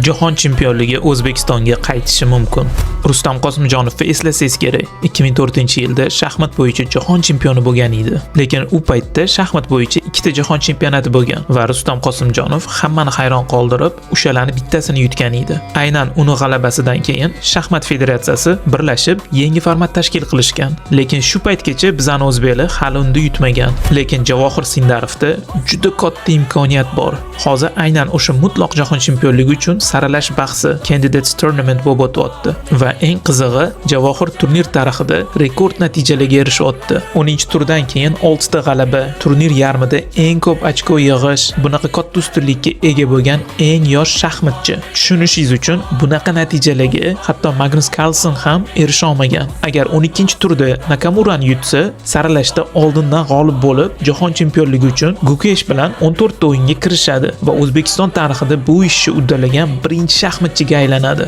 Jahon chempionligi O'zbekistonga qaytishi mumkin. Rustam Qosimjonovni eslasangiz kerak. 2004-yilda shaxmat bo'yicha jahon chempioni bo'lgan edi. Lekin u paytda shaxmat bo'yicha ikkita jahon chempionati bo'lgan va Rustam Qosimjonov hammani hayron qoldirib, o'shalarni bittasini yutgan edi. Aynan uni g'alabasidan keyin shaxmat federatsiyasi birlashib yangi format tashkil qilishgan. Lekin shu paytgacha bizani o'zbeklar hali unda yutmagan. Lekin Javohir Sindarovda juda katta imkoniyat bor. Hozir aynan o'sha mutlaq jahon chempionligi uchun saralash bahsi, Candidates Tournament bo'lib o'tyapti. Va eng qizig'i, Javohir turnir tarixida rekord natijalarga erishyapti. 10-turdan keyin 6 ta g'alaba, turnir yarmida eng ko'p ochko yig'ish, bunaqa katta ustunlikka ega bo'lgan eng yosh shaxmatchi. Tushunishingiz uchun, bunaqa natijalarga hatto Magnus Carlsen ham erisha olmagan. Agar 12-turda Nakamurani yutsa, saralashda oldindan g'olib bo'lib, jahon chempionligi uchun Gukesh bilan 14 ta o'yinga kirishadi va O'zbekiston tarixida bu ishni uddalagan birinchi shaxmatchiga aylanadi.